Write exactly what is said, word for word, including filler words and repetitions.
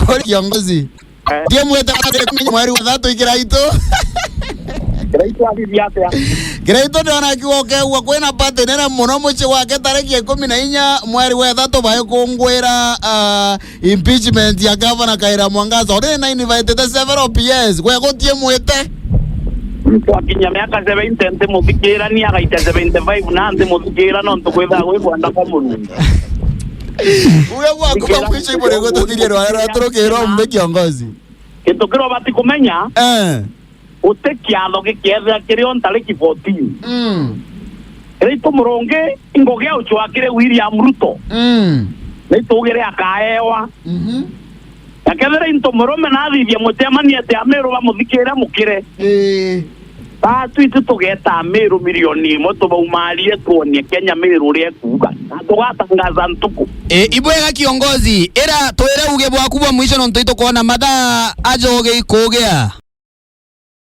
Kuri kiongozi. Eh. Ndie mwite mweri wa thatu ikiraitu. Kiraitu athithia atia? Kiraitu ndiona akiuga ukegua kwina party nene muno mucii gwake tariki ikumi na inya mweri wa ithatu baikungwira, ah, impeachment ya Governor Kawira Mwangaza. Uri na invited several P S. Gwe gutie mwite. Muntu akinya miaka seventy ntimuthikira, ni agaita seventy five na ntimuthikira, nontu kwithaa gwi kwenda kwa Murungu. Uge gwaku ba mwisho ibore gututhirie rware rwa turukirwa mbe kiongozi. Gintu kiria ubati kumenya, eh, guti kiatho gikiethira kirio ntariki fourteen. Mm. Riria itumurungi ingo gia ucwa kiri William Ruto. Mm. Ni tugire akaewa. Mhm. Na kethira into murume nathithia mucemania ati Amiru bamuthikire mukire. Ii. Batu itu tugeta Amiru milioni imwe tubaumarie tuonie Kenya Miru uria ekuuga. Na tugatangaza ntuku. E, ibwega kiongozi, ira twire uge bwaku bwa mwisho nontu itukwona mathaa ajoge ikugia.